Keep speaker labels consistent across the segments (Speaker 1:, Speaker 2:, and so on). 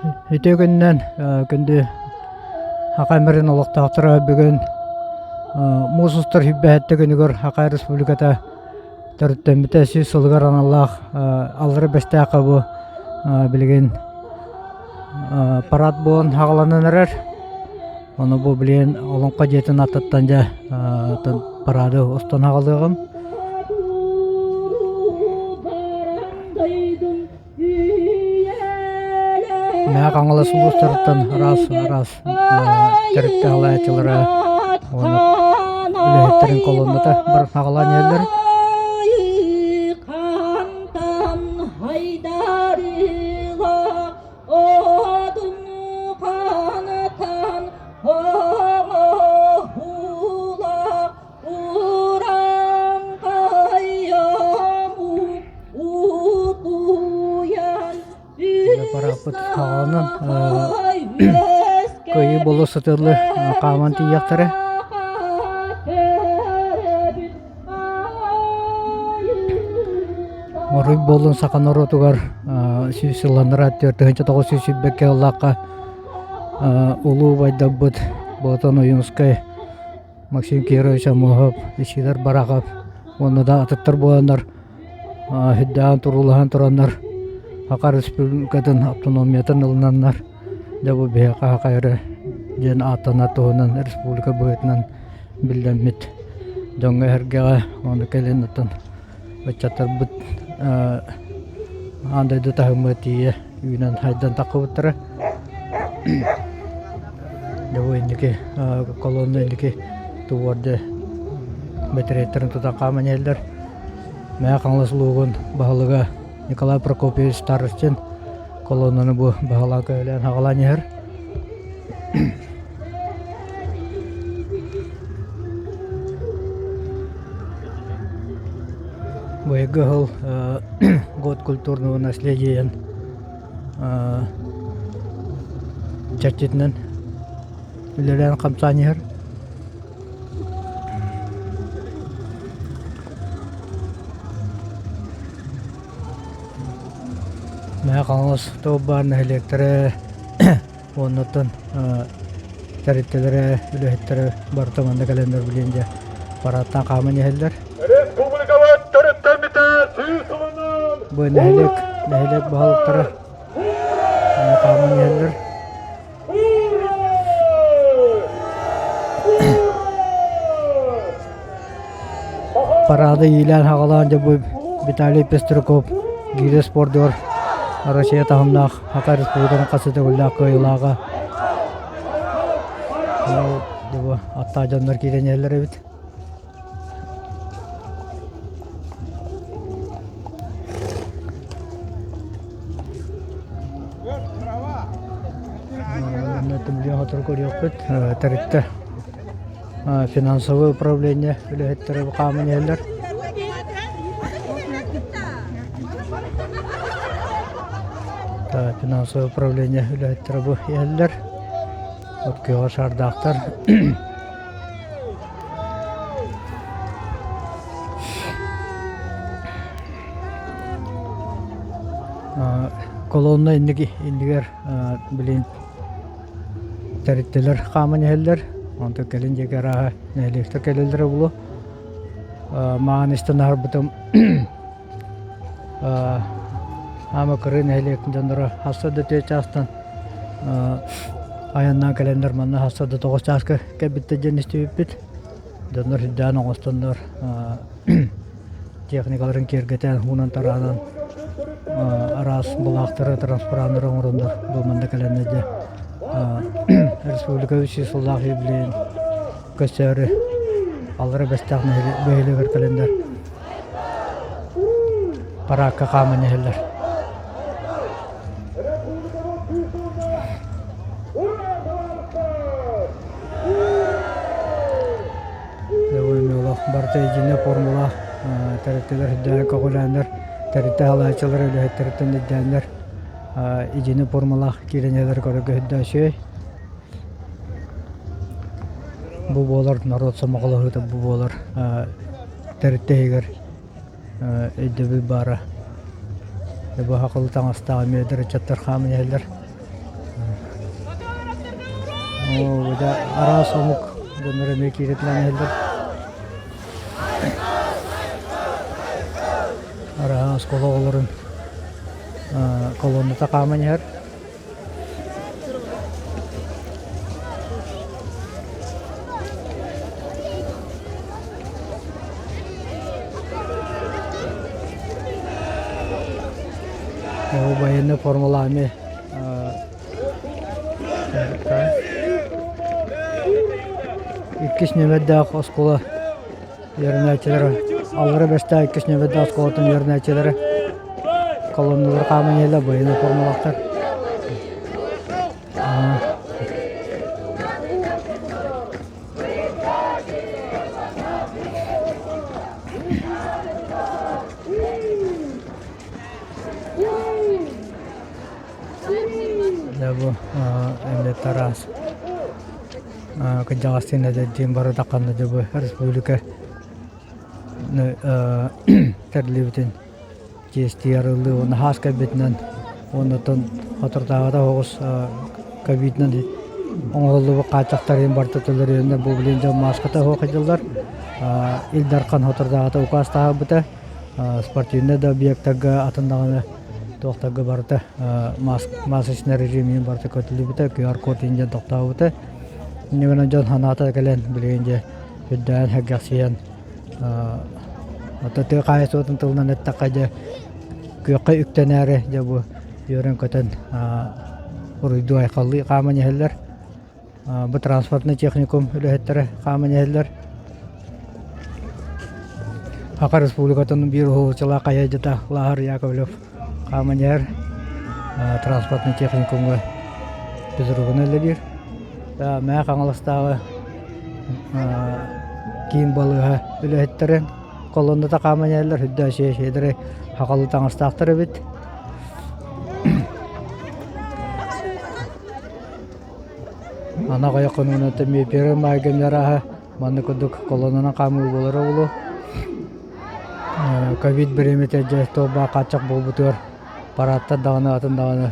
Speaker 1: Үтүө күнүнэн күндү Хахай мэрин олохтоохторо бүгүн муус устар сүүрбэһэттэ күнүгэр Хахай Республиката төрүттэммитэ 100 сылыгар аналлаах Аллара Бэстээххэ бу билигин парад буолан хаҕаланан эрэр. Ону бу билигин Олоҥхо дьиэтин аттыттан дьэ парады устан аҕалыаҕым. Мэҥэ Хаҥалас улуустарыттан араас араас тэрилтэ салайааччылара уонна үлэһиттэрин колонната бар хаҕалаан иһэллэр. Парааппыт хаҕаланан Кыайыы буола сытыыллыы хааман тиийиэхтэрэ. Моруй буоллун саха норуотугар 100 сылланара 4922 сыллаахха улуу убайдарбыт Болотон Ойуунускай, Максим Кирович Аммосов, Исидор Барахов уонна да атыттар буоланнар үрдээн туруулаһан тураннар Саха Республикатын автономиятын ылынаннар дьэ бу биһиэхэ Саха эрэ диэн ааттанар туһунан республика быһыытынан биллэммит дьоҥҥо-сэргэҕэ ону кэлин оттон ыччаттарбыт аан дойду таһымыгар тиийэ үүнэн хайдан таххыбыттара. Дьэ бу инники колонна инники туорды бэтэрээттэрин тутан хааман иһэллэр. Мэҥэ Хаҥалас улууһун баһылыга Николай Прокопьевич Старостин колоннаны бу баһылаан көһүлээн аҕалаан иһэр. Быйылгы сыл Год культурного наследия диэн чэрчитинэн үлэлээн хамсаан иһэр. Мэҥэ Хаҥалас туох баар нэһилиэктэрэ уоннаттан тэрилтэлэрэ, үлэһиттэрэ барыта манна кэлэннэр билигин дьэ парааттаан хааман иһэллэр.
Speaker 2: Республикабыт төрүттэммитэ 100 сылынан
Speaker 1: Бу нэһилиэк, нэһилиэк баһылыктара хааман иһэллэр. Парады иилээн-хаҕалаан дьэ бу Виталий Пестряков гиирэ спордугар Россия таһымнаах Саха Республикатын хас да төгүллээх кыайыылааҕа. Дьэ бу аттаах дьоннор киирэн иһэллэр эбит. Хотор көрүөхпүт тэрилтэ финансовое управление үлэһиттэрэ хааман иһэллэр. Финансовое управление үлэһиттэрэ бу иһэллэр. От күөҕэ шардаахтар. Колонна инники иннигэр билин тэрилтэлэр хааман иһэллэр. Онтон кэлин диэки арааһа нэһилиэктэр кэлэллэрэ буолуо. Маҕан истэн аһарбытым Аама кырыы нэһилиэктин дьонноро хасса да 4 чаастан айаннаан кэлэннэр манна хасса да 9 чааска кэлбиттэр диэн истибиппит. Дьоннор сүрдээн оҥостоннор техникаларын киэргэтэн, уунан тараанан араас былаахтары, транспараннары оҥороннор бу манна кэлэннэр дьэ республика 300 сыллаах юбилейын көрсөөрү Аллара Бэстээх бөһүөлэгэр кэлэннэр параакка хааман иһэллэр. Барыта единая формула тэрилтэлэр үрдээн көҕүлээннэр, тэрилтэ салайааччылара үлэһиттэриттэн ирдээннэр единая формалаах киирэн иһэллэр көрөргө үрдээн үчүгэй. Бу буолар норуот сомоҕолоһуута бу буолар тэрилтэ иһигэр өйдөбүл баара. Бу сахалыы таҥастаах эмиэ эдэр ыччаттар хааман иһэллэр. Араас омук дьоннор эмиэ киирэтилээн иһэллэр. Араһа оскуола оҕолорун колонната хааман иһэр. Ол военный формалаами Иккис нүөмэрдээх оскуола үөрэнээччилэрэ Аллара Бэстээх иккис нүөмэрдээх оскуолатын үөрэнээччилэрэ колонналар хааман иһэллэр военнай формалаахтар. Дьэ бу эмиэ Тарас кырдьаҕастыын эдэрдиин бары даҕаны дьэ бу республика тэриллибитин чиэстии арыллыы уонна хаас кэлбитинэн уонна оттон соторутааҕыта оҕус ковидынан оҥоһуллубут хааччахтарын барыта төлөрүөннэр бу билигин дьон мааската суох сылдьаллар. Ил Дархан соторутааҕыта укаас таһаарбыта. Спортивнай да объектарга атын даҕаны туохтарга барыта масочный режимин барыта көтүллүбүтэ, QR-код иһин дьон тохтообута. Инньэ гынан дьон санаата кэлэн билигин дьэ үрдээн сэргэхсийэн ото тыа хаһаайыстыбатын тылынан эттэххэ дьэ күөххэ үктэнээри дьэ бу үөрэн-көтөн уруйдуу айхаллыы хааман иһэллэр. Бу транспортнай техникум үлэһиттэрэ хааман иһэллэр. Саха Республикатын биир уһулуччулаах хайыһардьыта Лааһар Яковлев хааман иһэр. Транспортнай техникумҥа физругунан үлэлиир. Мэҥэ Хаҥаластааҕы киин балыыһа үлэһиттэрин колонната хааман иһэллэр. Үрдээх сиэдэрэй сахалыы таҥастаахтар эбит. Аны аҕыйах хонугунан эмиэ Первый Майга эмиэ арааһа маннык курдук колоннанан хаамыы буолара буолуо. Ковид бириэмэтэ дьэ туох баар хааччах буолбутугар парадтар даҕаны атын даҕаны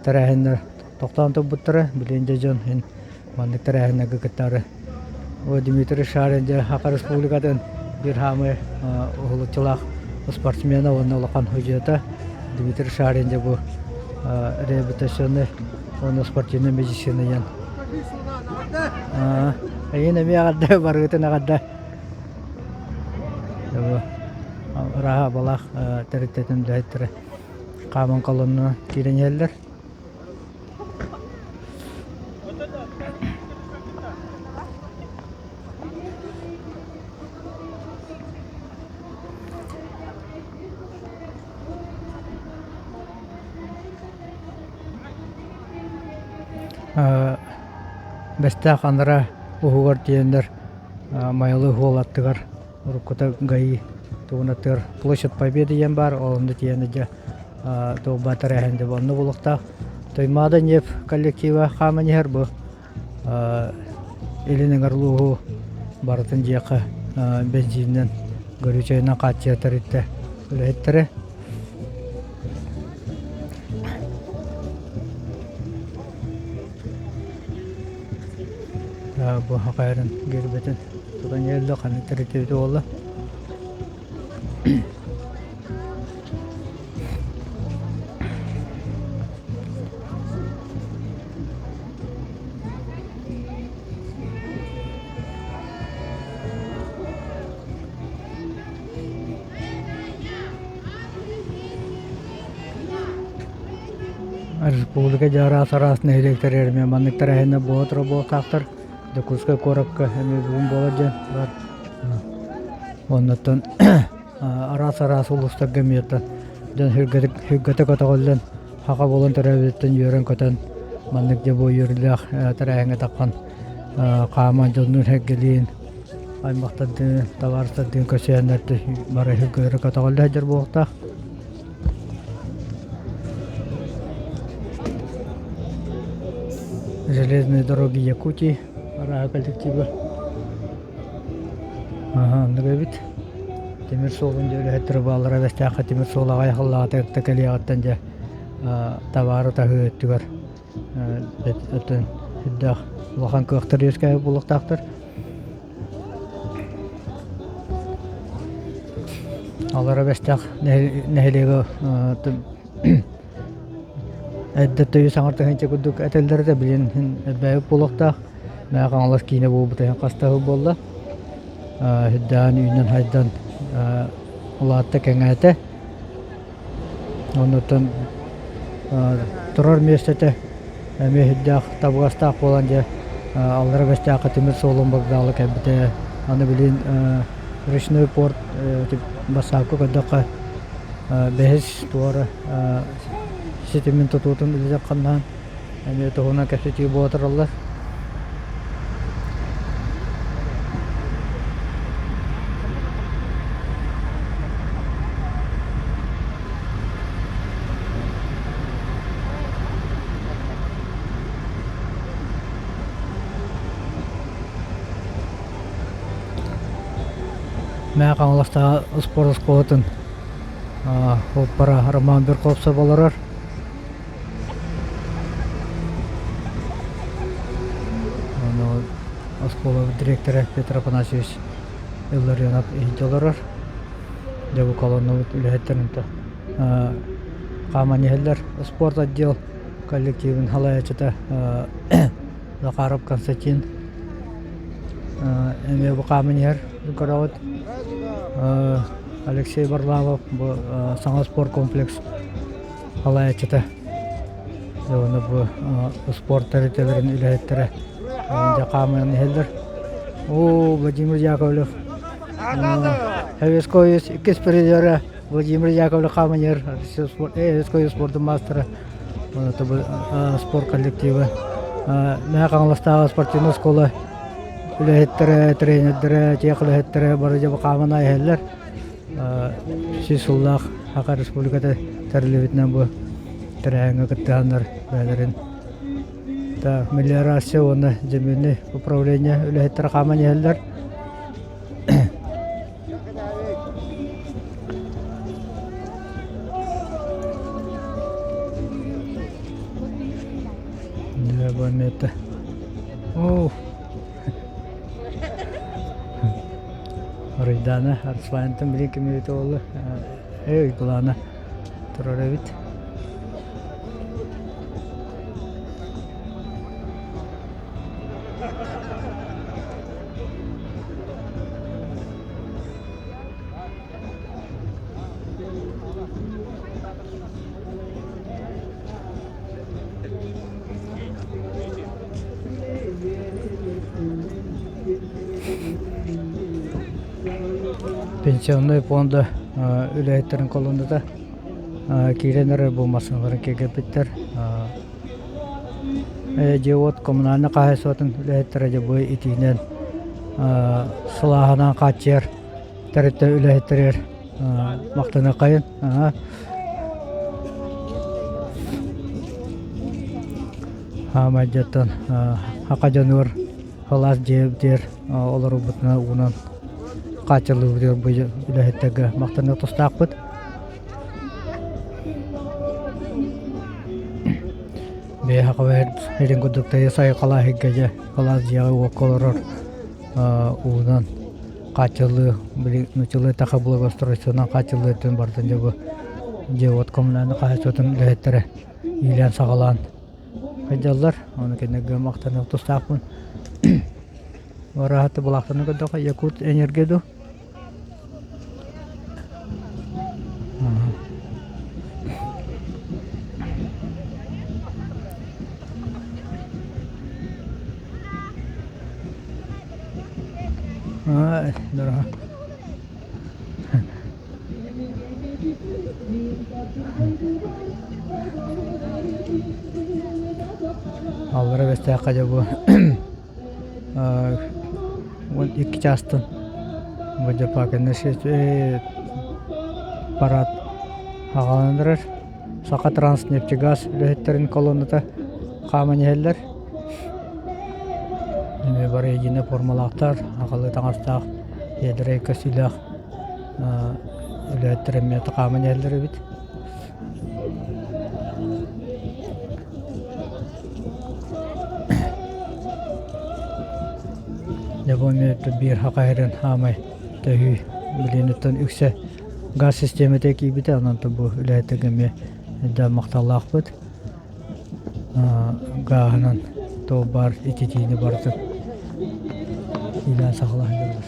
Speaker 1: тэрээһиннэр тохтоон турбуттара. Билигин дьэ дьон иһин маннык тэрээһиннэргэ кыттаары. О Дмитрий Шарин дьэ Саха Республикатын биир хаамыы уһулуччулаах спортсмена уонна улахан судьуйата Дмитрий Шарин дьэ бу реабилитационный уонна спортивнай медицина диэн эйиэн эмиэ эҕэрдэ барыгытын эҕэрдэ ырааһа абалаах тэрилтэтин үлэһиттэрэ хааман колонна киирэн иһэллэр Бэстээх анараа уһугар тиийэннэр Майалы уол аттыгар уруккута ГАИ тугун аттыгар Площадь Победы диэн баар, ол онно тиийэн дьэ туолбат тэрээһин дьэ онно буолуохтаах. Туймаада ньиэп коллектива хааман иһэр бу Илин эҥэр улууһу барытын дьиэхэ бензининэн, горючайынан хааччыйа тэрилтэ үлэһиттэрэ. Бу хахайарын гербэтин тутан иһэллэр, ханнык тэрилтэбит буолла. Республика дьэ араас-араас нэһилиэктэригэр эмиэ маннык тэрээһиннэр буола турар буолуохтаахтар. Дьокуускай куоракка эмиэ бүгүн буолар диэн баар. Оннуттан араас-араас улуустарга эмиэ дьон сүргэтэ көтөҕүллэн, саха буолан төрөөбүтүттэн үөрэн-көтөн маннык дьэ бу үөрүүлээх тэрээһиҥҥэ таххан хааман дьоннуун сэргэлиин, аймахтардыын, табаарыстардыын көрсүһэннэр бары сүргэлэрэ көтөҕүллэ сылдьар буолуохтаах. Железные дороги Якутии арааһа коллектива Аһа, оннук эбит. Тимир суолун дьэ үлэһиттэрэ бааллара Бэстээххэ тимир суол аҕай халлаата кэлиэҕиттэн дьэ табаары таһыы өттүгэр өттүн. Сүрдээх улахан кыахтар үөскээбит буолуохтаахтар. Аллара Бэстээх нэһилиэгэ эрдэ төйү саҥар тыһыынча курдук этэллэр этэ билигин элбээбит буолуохтаах. Мэҥэ Хаҥалас киинэ буолбута иһин хас да сыл буолла. Сүрдээҕин үүнэн-сайдан улаатта, кэҥээтэ. Оннуттан турар миэстэтэ эмиэ сүрдээх табыгастаах буолан дьэ Аллара Бэстээххэ тимир суолун вокзала кэлбитэ. Аны билигин речной порт бассаапка көрдөххө бэһис туора ситимин тутуутун илдьэ хамнаан эмиэ туһунан кэпсэтии буола тураллар. Мэҥэ Хаҥаластааҕы спорт оскуолатын оппара Роман Берковцев олорор. Ону оскуола дириэктэрэ Петр Афанасьевич Илларионов иһирдьэ олорор. Дьэ бу колоннабыт үлэһиттэрин хааман иһэллэр. Спорт отдел коллективын салайааччыта Захаров Константин эмиэ бу хааман иһэр көрөҕүт. Алексей Варламов бу саҥа спорт комплекс салайааччыта уонна бу спорт тэрилтэлэрин үлэһиттэрэ дьэ хааман иһэллэр. Оо, Владимир Яковлев Советской иккис призера Владимир Яковлев хааман иһэр Советской спордун маастара спорт коллектива Мэҥэ Хаҥаластааҕы спортивнай оскуола үлэһиттэрэ, тренердэрэ, тех үлэһиттэрэ бары дьэ хааман иһэллэр. Сүүс сыллаах Саха Республиката тэриллибитинэн бу тэрээһиҥҥэ кыттыһаннар бэйэлэрин мелиорация уонна земельнай управление үлэһиттэрэ хааман иһэллэр. Оо Арыйдаана Арслантан билин ким эбитэ буолла ээ Уйгулаана турар эбит. Пенсионнай пуонда үлэһиттэрин колонната киирэн эрэр бу массыыналарын киэргэппиттэр. Дьиэ-уот коммунальнай хаһаайыстыбатын үлэһиттэрэ дьэ бу итиинэн сылааһынан хааччыйар тэрилтэ үлэһиттэригэр махтаныаххайын. Хаамай дьиэттэн Хака дьонугар халаас дьиэбитигэр олорорбутунан уунан хааччыллыыбытыгар бу үлэһиттэргэ махтаныах тустаахпыт. Бэйэ хабар илин курдук тыйыс айылҕалаах сиргэ дьэ халаас дьиэҕэ уокка олорор уунан хааччыллыы били нууччалыы эттэххэ благоустройствонан хааччыллыы өттүн барытын дьэ бу дьиэ-уот коммунальнай хаһаайыстыбатын үлэһиттэрэ иилээн-саҕалаан сылдьаллар. Ону кинилэргэ махтаныах тустаахпын. Ыраахты былаахтаны көрдөххө Якут энергия дуу? Дорога. Аллара Бэстээххэ дьэ бу 12 чаастан бу дьапаакынна парад аҕалан эрэр. Саха Транснефтегаз үлэһиттэрин колонната хааман иһэллэр. Эмиэ бары единый формалаахтар, аҕалыы таҥастаах, ийэлэрэ көстүүлээх үлэһиттэр эмиэ хааман иһэллэр эбит. Дьэ бу эмиэ биир хахайрын хаамай төһүү билиниттэн үксэ газ систиэмэтэ киирбитэ, онон бу үлэһиттэргэ эмиэ да махталлаахпыт. Гааһынан туох баар ититиини барытын иилээн саҕалаан сылдьаллар.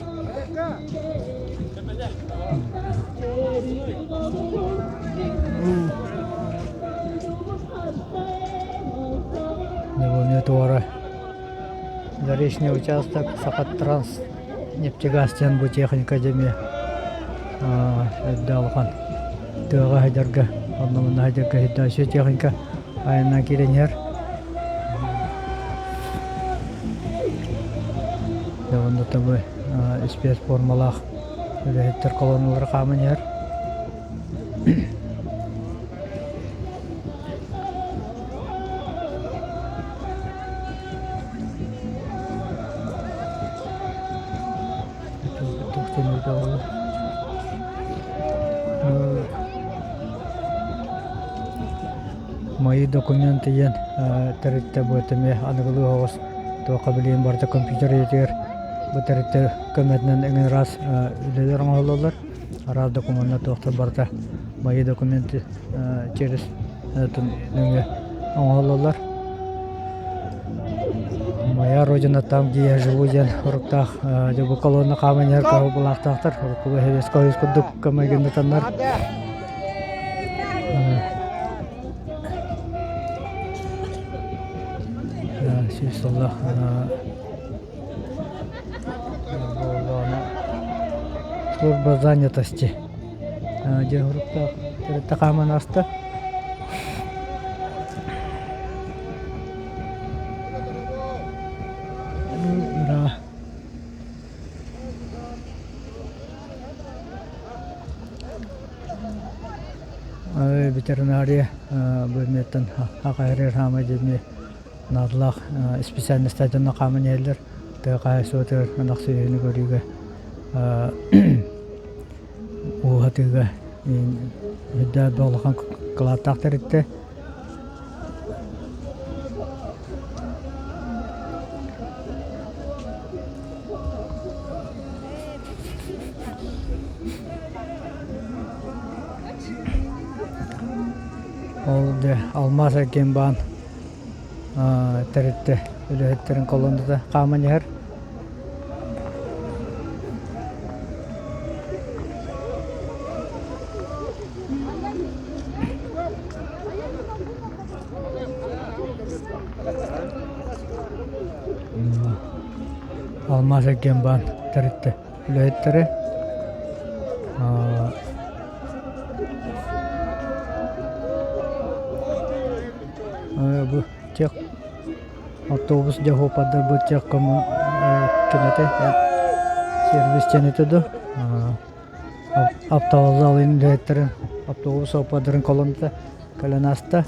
Speaker 1: Дьэ туора Заречный участок Сахатранс нефтегаз диэн бу техника дьэ эмиэ эрдэ улахан тыаҕа сылдьарга онно-манна сылдьарга сылдьааччы техника айаннаан киирэн иһэр. Дьэ онно тобу спецформалаах үлэһиттэр колонналара хааман иһэр. Мои документы диэн тэрилтэ бу эмиэ аныгылыы оҕус туохха билигин барыта компьютер үйэтигэр бу тэрилтэ көмөтүнэн эҥин араас үлэлэр оҥоһуллаллар. Араас докумуоннар туохтар барыта мои документы через нөҥүө оҥоһуллаллар. Моя родина там, где я живу диэн уруктаах дьэ бу колонна хааман иһэр каһыллаахтаахтар. Урукку Советскай Союз курдук көмөйгүннэтаннар. Сүүс сыллаах Служба занятости диэн уруктаах тэрилтэ хааман ааста. Ветеринария бөлмөттөн хахайрыр хаама дьиэни наадалаах специальностардан хааман иһэллэр. Тыа хаһаайыстыбатыгар ынах сүөһүнү көрүүгэ ууһатыыга үрдээх улахан кылааттаах тэрилтэ. Ол дьэ алмаас эргиэн баан тэрилтэ үлэһиттэрин колонната хааман иһэр. Алмаас эргиэн баан тэрилтэ үлэһиттэрэ Бу тех автобус дьоһуоппардар бу тех кимэтэ сервис диэн этэ дуо автовокзал үлэһиттэрин автобус суоппардарын колонната кэлэн ааста.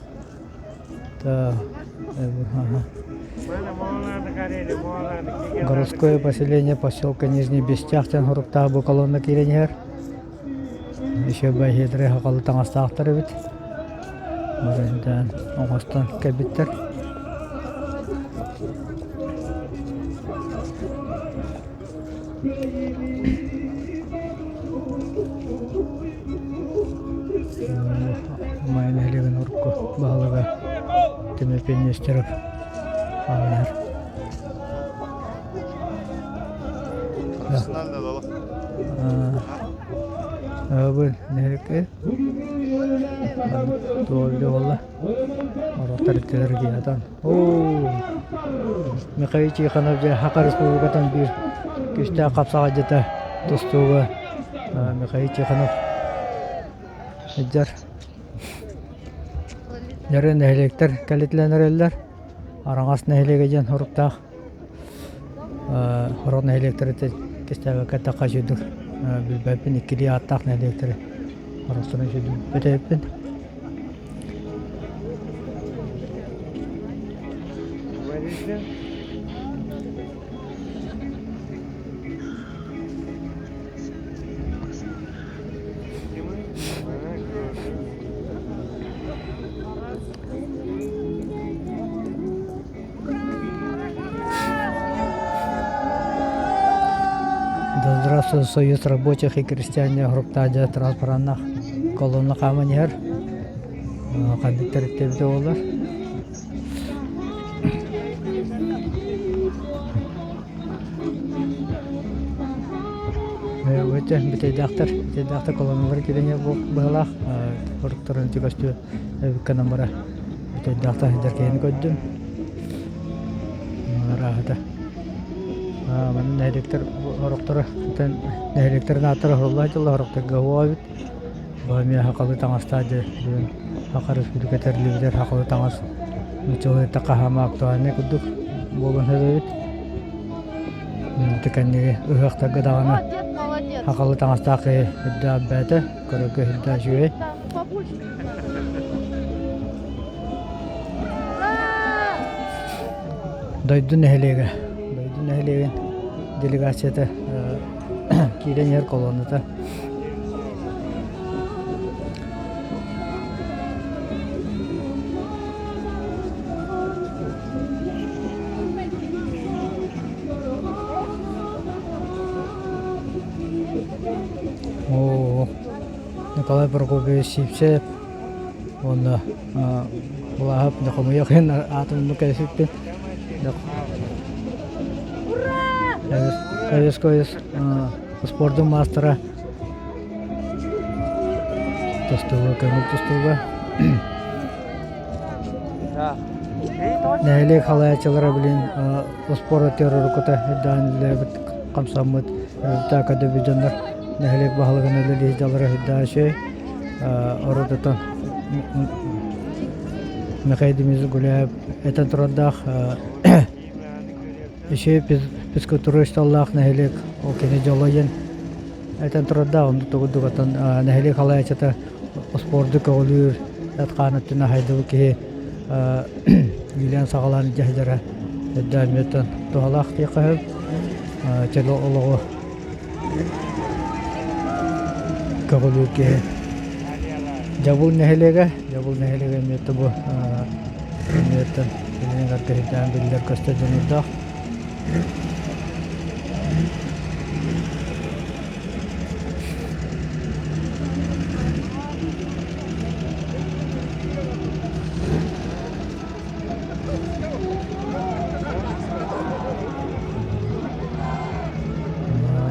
Speaker 1: Городское поселение поселка Нижний Бестях диэн суруктаах бу колонна киирэн иһэр. Еще байыһыдары хахалы таҥастаахтар эбит. Баран оҥостон кэлбиттэр. Майа нэһилиэгин урукку баһылыга Тимофей Нестеров аҕалар. Бу нэһилиэккэ туолли буолла. Ороттар иттилэр киинэтэн. Оо, Михаил Тихонов дьэ Саха Республикатын биир күүстээх хапсаҕайдьыта тустууга Михаил Тихонов сылдьар. Дьөрү нэһилиэктэр кэлитилэн эрэллэр. Араҥас нэһилиэгэ диэн соруктаах. Сорох нэһилиэктэри кистээбэккэ эттэххэ үчүгдүк билбэппин, иккилии ааттаах нэһилиэктэри оросторун үчүгдүк билбэт эбиппин. Здравствуй, Союз рабочих и крестьян Хруптаадьа транспараннаах колонна хааман иһэр. Ханнык тэрилтэбитэ буолар. Өтө бүтэйдээхтэр, бүтэйдээхтэр колонналар кириҥэ быһалаах оруктарын көстүү эбиккэ намара бүтэйдээхтэр сылдьар киһини көрдүм. Арааһата. Манна нэһилиэктэр орохторо нэһилиэктэрин ааттара уһулла дьылла орохторго уоабит. Бу эмиэ сахалыы таҥастаах дьэ бүгүн Саха Республика тэриллибитигэр сахалыы таҥас нууччалыы эттэххэ хаама актуальнай курдук буолан сөп эбит. Ити кэнниги ыһыахтарга даҕаны сахалыы таҥастаах киһи үрдээх бэйэтэ көрөргө сүрдээх үчүгэй. Дойду нэһилиэгэ. Дойду нэһилиэгин делегацията киирэн иһэр колонната. Оо, Николай Прокопьевич Сивцев уонна Былааһап хомуйах иһин аатын кэпсиппин. Советскай спордун маастара тустууга көҥүл тустууга нэһилиэк халайааччылара билин спорт террорукута үрдээн үлэлээбит хамсаммыт көдөбү дьоннор нэһилиэк баһылыгын үлэлии дьаллара үрдээн үчүгэй оротутан Михаил Дмитриевич Гуляев этэн турардаах Үчүгэй физкультуристаллаах нэһилиэк ол кини дьоло диэн этэн турардаах оннук тугу дугатан нэһилиэк халайааччыта спорду көҕүлүүр эт-хаан өттүнэн аһайдыбыт киһи иилээн-саҕалаан илдьэ сылдьара өйдөөн туһалаах диэххэ сөп. Чөл олоҕу көҕүлүүр киһи. Дьабыл нэһилиэгэ, Дьабыл нэһилиэгэ эмиэ бу эмиэттэн кинилэргэ сирдээн биллэр көстөр дьоннордоох.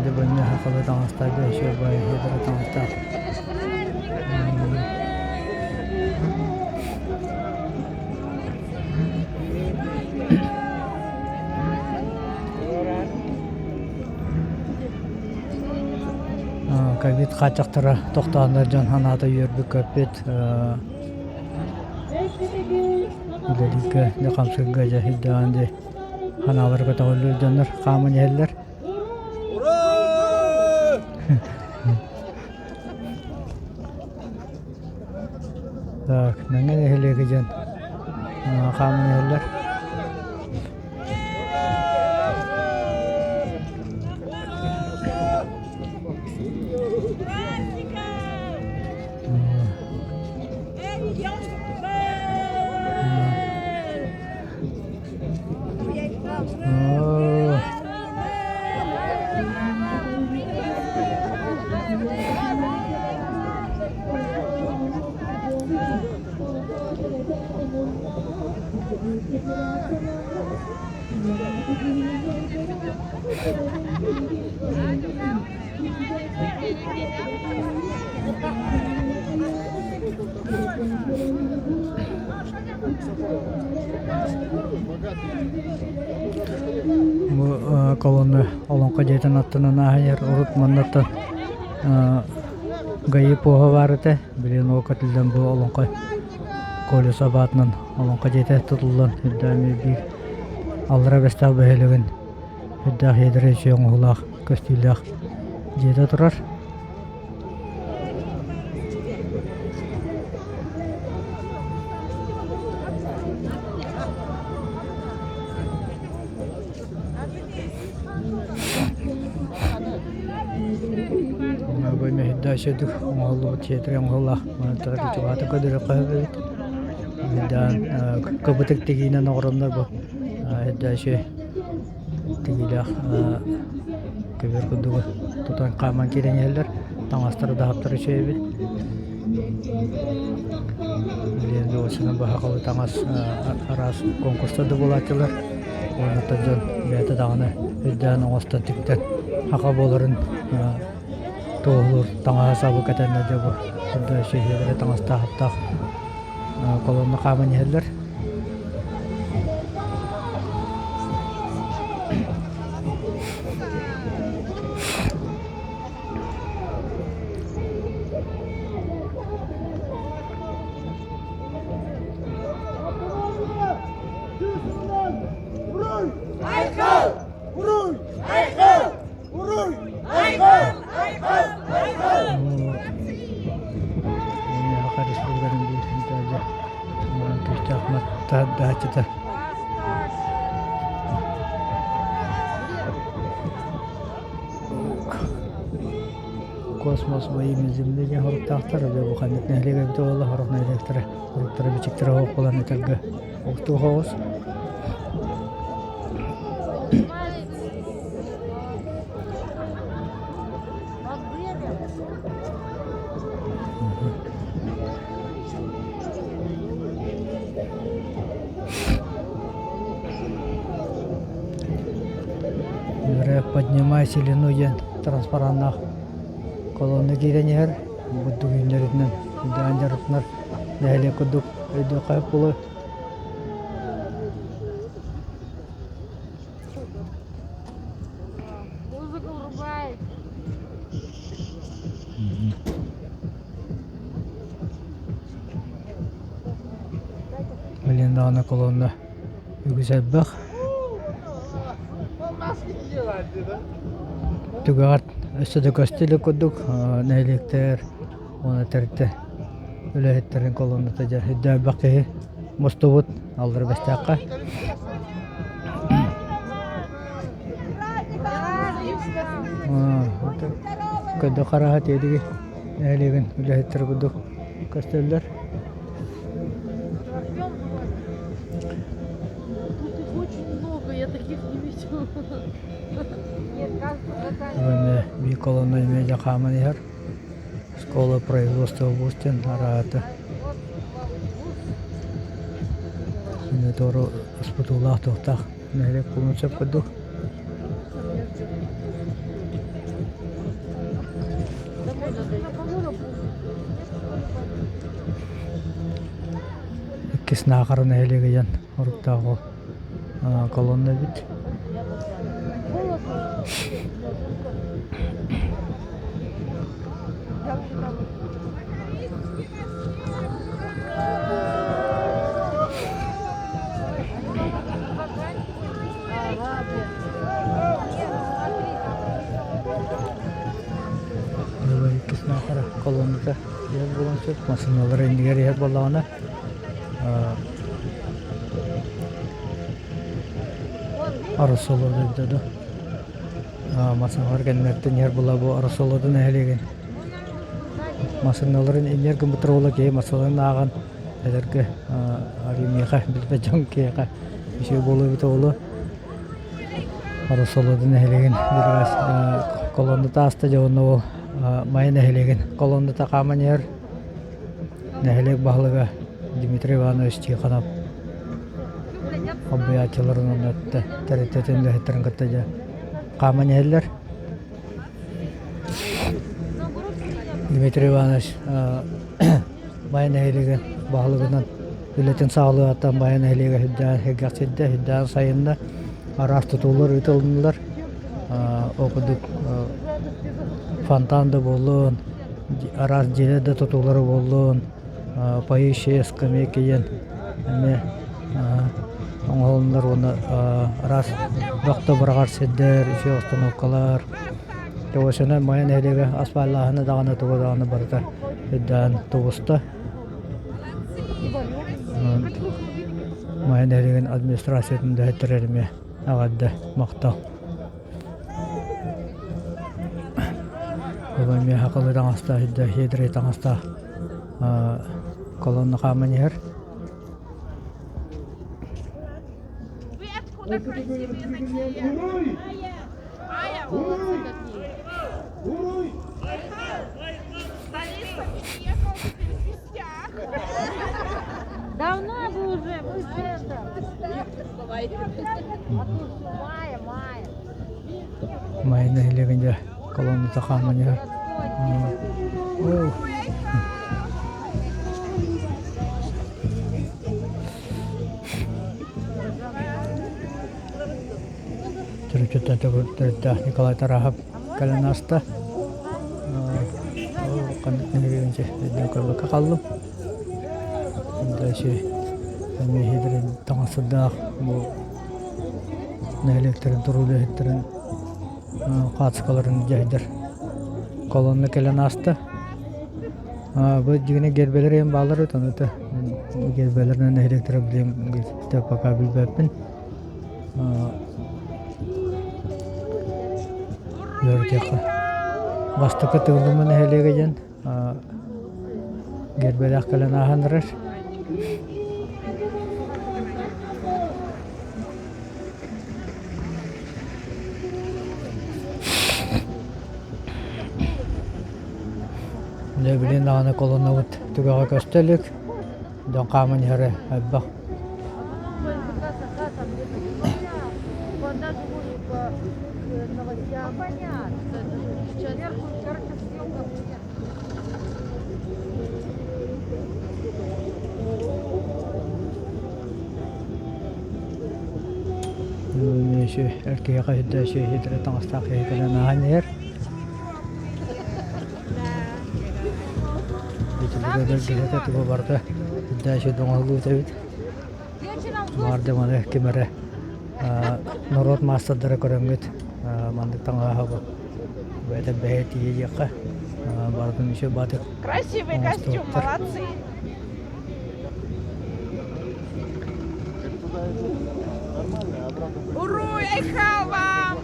Speaker 1: Дьэ бу сахалыы таҥастаах дьэ үчүгэй баҕайы таҥастаах. Ковид хааччахтара тохтооннор дьон санаата үөрбүт-көппүт үлэлииргэ дьэ хамсыырга дьэ сирдэҕин дии санаалара көтөҕүллүбүт дьоннор хааман иһэллэр. Так, Мэҥэ нэһилиэгэ диэн хааман иһэллэр. Бу колонна Олоҥхо дьиэтин аттынан ааһан урут маннаттан ГАИ поһа баар этэ. Билигин ол көтүллэн бу Олоҥхо колесо абаатынан Олоҥхо дьиэтэ тутуллан үрдээн биир аллара Бэстээх бөһүөлэгин үрдээх иэдэрэ үчүгэй оҥоһуулаах көстүүлээх дьиэтэ турар. Мэһийдээччи оҥоһуллубут сиэтэрэ оҥоһуллаах чугаһата көрдөрүөххэ сөп эбит. Мэһийдээн кыбытык тигиинэн оҥороннор бу мэһийдээччи тигиилээх көбүөр курдугу. тутан хааман киирэн иһэллэр. Таҥастара да хаптара үчүгэй эбит. Билигин уочунан баһаҕалы таҥас араас конкурстар да буолааччылар. Уонна дьон бэйэтэ даҕаны өйдөөн оҥостон тиктэн хаха буоларын туоһулуур таҥаһа сабы кэтэннэ дьэ бу сүһүөлэрэ таҥастаахтаах колонна хааман иһэллэр. Мунньахха республикатын биир күүстээх таһааччыта Космос во имя Земли диэн хоруктаахтар, дьэ бу ханнык нэһилиэк эбитэ буолла, сорох нэһилиэктэрэ хоруктара бичиктэрэ суох буолан этэргэ уустук оҕус. Поднимай селену диэн транспараннаах колонна киирэн иһэр. Бурдук үүннэритинэн үрдээн дьарыктанар нэһилиэк курдук өйдүөххэ буолуо.
Speaker 3: Музыку врубай.
Speaker 1: Блин даҕаны колонна үгүс элбэх. Түгэҕэр өссө да көстө илик курдук нэһилиэктэр уонна тэрилтэ үлэһиттэрин колонната дьэ өйдөөбөх киһи мустубут аллара Бэстээххэ. Көдө хараһа тиэдиги нэһилиэгин үлэһиттэрэ курдук көстөллөр.
Speaker 3: Тут их очень много, я таких не видела.
Speaker 1: Эмэ биир колонна эмиэ хааман иһэр. Школа производства Бустин араата. Тору ыспытуулаах туохтаах нэһилиэк буолуон сөп курдук. Иккис Наахара нэһилиэгэ диэн оруктаах ол колонна эбит. Иккис Наахара колонната иһэр буолан сөп. Массыыналар иннигэр иһэр буоллаҕына Арасолода эбитэ дуу. Массыыналар кэннилэриттэн иһэр буолла бу Арасолода нэһилиэгин массыыналарын иннигэр гыммыттар буолла киһи массыыналарын ааҕан эдэргэ арыймыаха билбэт дьон киһиэхэ үчүгэй буолуо эбитэ буолуо. Арасолода нэһилиэгин колонната ааста дьэ уонна ол Майа нэһилиэгин колонната хааман иһэр Нэһилиэк баһылыга Дмитрий Иванович Тихонов холбуйааччыларын уонна тэрилтэтин үлэһиттэрин кытта дьэ хааман иһэллэр. Дмитрий Иванович Майа нэһилиэгин баһылыгынан үлэтин саҕалыаҕыттан Майа нэһилиэгэ сүрдээх сэргэхсийдэ, сүрдээх сайынна, араас тутуулар ыытылыннылар. Ол курдук фонтан да буоллун, араас дьиэлэр да тутуулара буоллун, поющие скамейки диэн эмиэ оҥоһулуннар уонна араас бөх да быраҕар сирдэр, үчүгэй установкалар. Тоҕусунан Майа нэһилиэгэ асфальлааһына даҕаны туга даҕаны барыта үрдээн тубуста. Майа нэһилиэгин администрациятын үлэһиттэрэ эмиэ эҕэрдэ махтал. Бу эмиэ сахалыы таҥастаах, щедрэй таҥастаах колонна хааман иһэр.
Speaker 3: Вы откуда красивые такие? Ая, молодцы какие.
Speaker 2: Уруй!
Speaker 4: Столица переехал теперь в гостях.
Speaker 3: Давно бы уже, мы же это. А то все, мая, мая.
Speaker 1: Майа нэһилиэгин дьэ колонната хааман иһэр. Оо. Төрүччүттэн төрүттээх Николай Тарахов кэлэн ааста. Ханнык нэһилиэгин өйдөөн көрбөккө хааллым. Дальше эмиэ таҥастардаах бу нэһилиэктэрин туруу үлэһиттэрин хаацкаларын дьаһайдар колонна кэлэн ааста. Бу дьиҥинэ гербэлэр эҥин бааллар эбит, ону гербэлэринэн нэһилиэктэрэ билиэм пока билбэппин. Үөрэтиэххэ. Бастакы Тыыллыма нэһилиэгэ диэн гербэлээх кэлэн ааһан эрэр. Дьэ билигин даҕаны колоннабыт түгэҕэ көстө илик, дьон хааман иһэрэ элбэх.
Speaker 3: А потом НПК Саха там где-то. Он даже может по новостям. Понятно. Сверху, короче, съемка будет.
Speaker 1: Эр киһиэхэ үрдэ сүөһү таҥастаах киһи кэлэн ааһан иһэр. Итилигэ тугу барыта үрдэ оҥоһуллубут эбит. Баар маны ким эрэ норуот маастардара көрөҥҥүт маннык таҥаһа бу бэйэтэ бэйэ тиийиэххэ барытын еще баатык
Speaker 4: Красивый костюм, молодцы. Уруй, Айхал вам!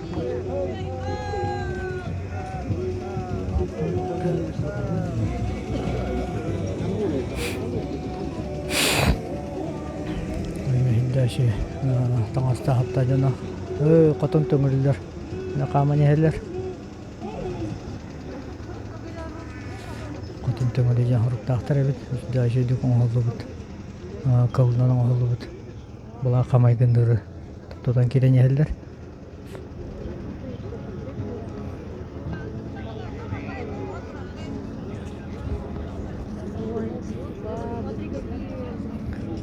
Speaker 1: Дальше таҥастаах дьоно хотон төҥүрүллэр хааман иһэллэр Хотун төҥүлү диэн хоруктаахтар эбит дальше үрдүк оҥоһуллубут кылынан оҥоһуллубут былаах хамайгындыыры тутан киирэн иһэллэр.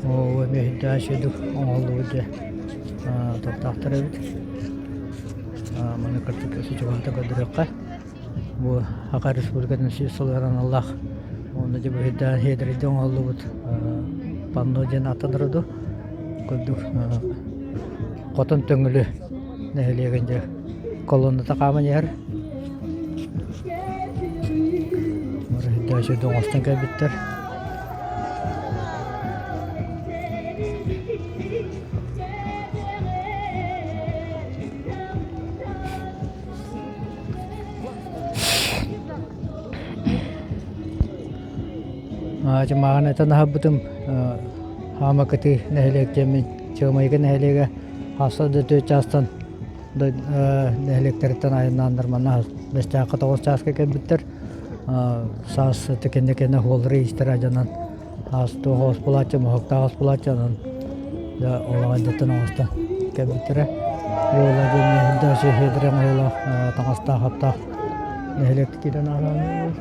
Speaker 1: Оо, эмиэ үрдээх үчүгэйдик оҥоһуллубут дьэ туохтаахтар эбит. Маны кырдьык өссө көрдөрүөххэ. Бу Саха Республикатын сүүс сылыгар аналлаах уонна дьэ быһыйдаан хиэдэрийдэ оҥоһуллубут панно диэн ааттанара дуу курдук Хотун Төҥүлү нэһилиэгин дьэ колонната хааман иһэр. Бары оҥостон кэлбиттэр. Дьымааҕын этэн аһарбытым Хаамакытыы нэһилиэк диэммин Чыамайга нэһилиэгэ хаста да түөрт чаастан нэһилиэктэриттэн айаннааннар манна Бэстээххэ 9 чааска кэлбиттэр. Саас кэннэ кэннэ уоллары иистэрэ дьонон аас туох оҕус булааччы, моһуоктаах оҕус булааччы онон дьэ олох эрдэттэн оҥостон кэлбиттэрэ. Уола диэн миэхэ сүһүөдэрэ оҥоһуулаах таҥастаах аптаах нэһилиэк киирэн ааһан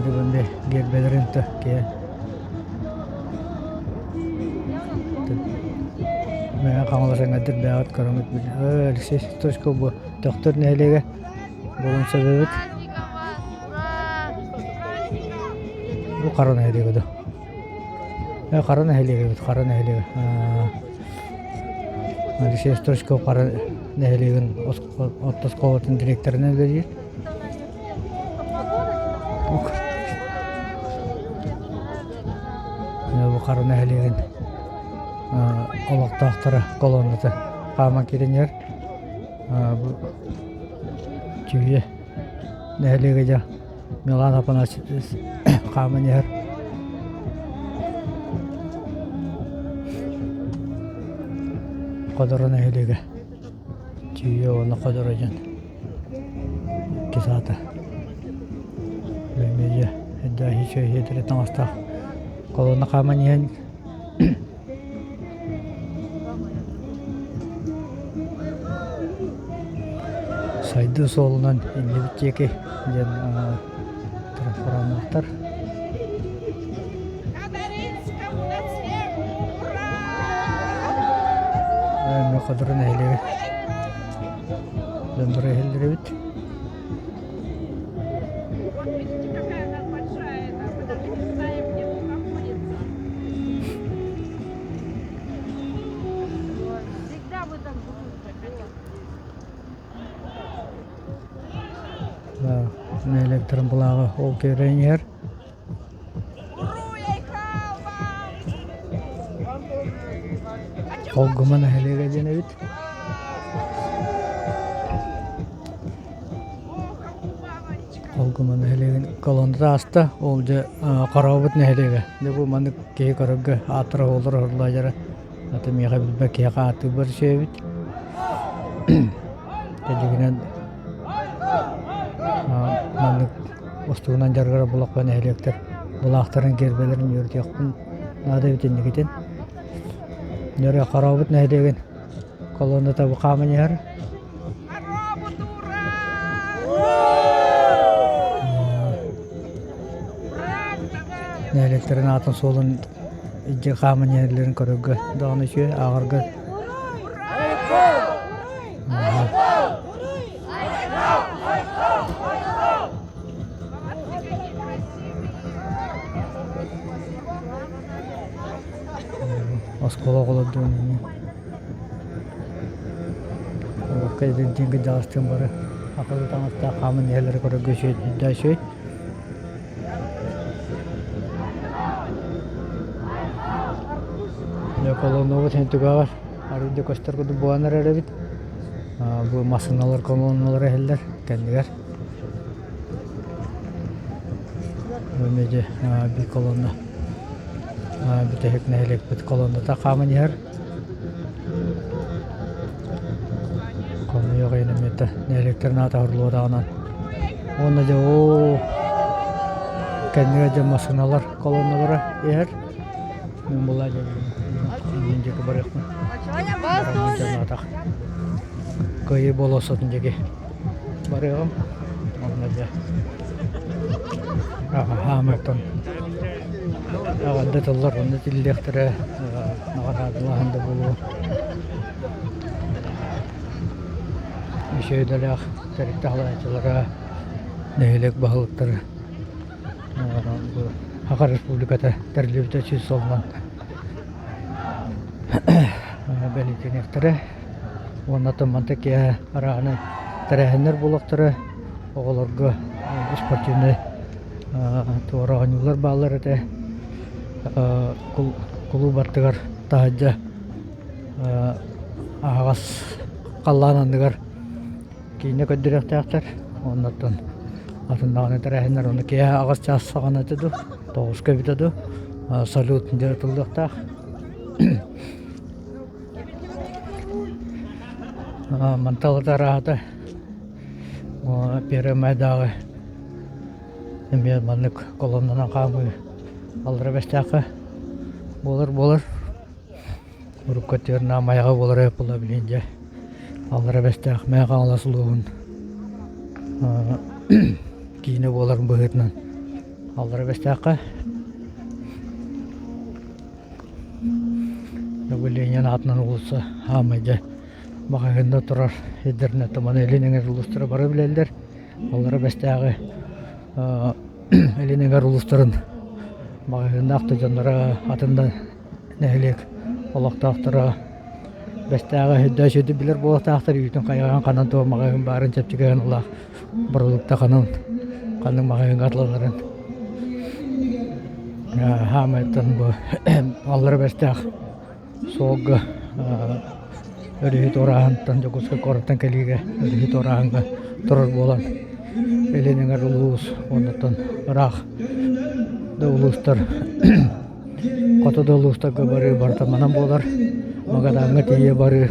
Speaker 1: Бүгүн гербэлэрин киһи Мэҥэ Хаҥалас эҥэрдэр бэйэҕит көрөҥҥүт Алексей Стручков бу Төхтүр нэһилиэгэ буолуон сөп эбит. Бу Хара нэһилиэгэ дуо? Хара нэһилиэгэ эбит, Хара нэһилиэгэ. Алексей Стручков Хара нэһилиэгин орто оскуолатын дириэктэринэн үлэлиир. Бу Хара нэһилиэгин олохтоохторо колонната хааман киирэн иһэр. Бу Чүүйэ нэһилиэгэ дьэ. Милан Афанасьевич хааман иһэр. Ходоро нэһилиэгэ. Чүйэ уонна Ходоро диэн иккис аата. Бэмиэдьэ эрдээхи үчүгэй таҥастаах колонна хааман иһэн Сайдыы суолунан иннибит диэки диэн транспараннаахтар. Ходоро нэһилиэгэ дьон бары иһэллэр эбит.
Speaker 4: Вот видите, какая она большая, да? Мы даже не знаем, где тут находится.
Speaker 3: Всегда мы так
Speaker 1: Нэһилиэктэрин былааҕа ол киирэн иһэр.
Speaker 4: Уруй, Айхал вам!
Speaker 1: Холгума нэһилиэгэ диэн эбит. Холгума нэһилиэгин колонната ааста. Ол дьэ Хорообут нэһилиэгэ. Дьэ бу маннык киһи көрөргө аатыра оһоллор оһорлоодьара. Аты миэхэ билбэт киһиэхэ ааттыырбар үчүгэйбит. Кэлигинэн маннык устугунан дьарыгырар булахпа нэһилиэктэр булаахтарын гербэлэрин үөрэтиэхпин наада эбит инникитин. Нөрө Хорообут нэһилиэгин колонната бу хааман иһэр.
Speaker 4: Хорообут ура!
Speaker 1: Нэһилиэктэрин аатын суолун илдьэ хааман иһэллэрин көрөргө даҕаны үчүгэй, ааҕарга Оскуола оҕолордуун эмиэ Кэлин кырдьаҕастыын бары акылы таҥастаах хааман иһэллэрэ көрөргө үчүгэй үчүгэй. Дьэ колоннабыт иһин түгэҕэр арыый да көстөр курдук буолан эрэр эбит. Бу массыыналар колонналара иһэллэр кэннигэр. Бу эмиэ биир колонна бүтэһик нэһилиэкпит колонната хааман иһэр. Хомуйуох иһин эмиэ нэһилиэктэрин аата оһорлуотаҕынан. Уонна дьэ оо кэннигэр дьэ массыыналар колонналара иһэр. Мин була дьэ иннин диэки барыахпын. Бараммын Кыайыы болуоссатын диэки барыаҕым. Онно дьэ хаамыттан эҕэрдэ тыллар онно тиллиэхтэрэ наҕараадалааһын да буолуо. Үчүгэй идэлээх тэрилтэ салайааччылара, нэһилиэк баһылыктара Саха Республиката тэриллибитэ сүүс сылынан бэлиэтэниэхтэрэ уонна манта киэһэ арааһынай тэрээһиннэр буолуохтара оҕолорго спортивнай туора оонньуулар бааллар этэ кулууп аттыгар таһырдьа аһаҕас халлаан анныгар киинэ көрдөрүөхтээхтэр оннуттан атын даҕаны тэрээһиннэр ону киэһэ аҕыс чаас саҕана этэ дуу тоҕуска эбитэ дуу салют дьэ ытыллыахтаах манталата арааһата первый майдааҕы эмиэ маннык колоннанан хаамыы аллара бэстээххэ буолар буолар Урукку өттүгэр Наамайаҕа буолара буолла билигин дьэ Аллара Бэстээх Мэҥэ Хаҥалас улууһун киинэ буоларын быһыытынан Аллара Бэстээххэ Ленин аатынан уулусса хаамай дьэ маҕаһыынна турар сирдэринэн маны илин эҥэр улуустара бары билэллэр. Аллара Бэстээҕи илин эҥэр улуустарын маҕаһыыннаах да дьонноро атын да нэһилиэк олохтоохторо Бэстээҕи өйдөөн сүдү билэр буолуохтаахтар үүтүн хайаҕын ханан туох маҕаһыын баарын чэпчэки сыаналаах бородуукта ханан ханнык маҕаһыыҥҥа атыланарын хаамайтан бу Аллара Бэстээх суолга өрүһү туорааһынтан Дьокуускай куораттан кэлиигэ өрүһү туорааһыҥҥа турар буолан. Илин эҥэр улуус уоннаттан ыраах да улуустар хоту да улуустарга барыы барыта манан буолар. Магадаҥҥа тиийэ барыы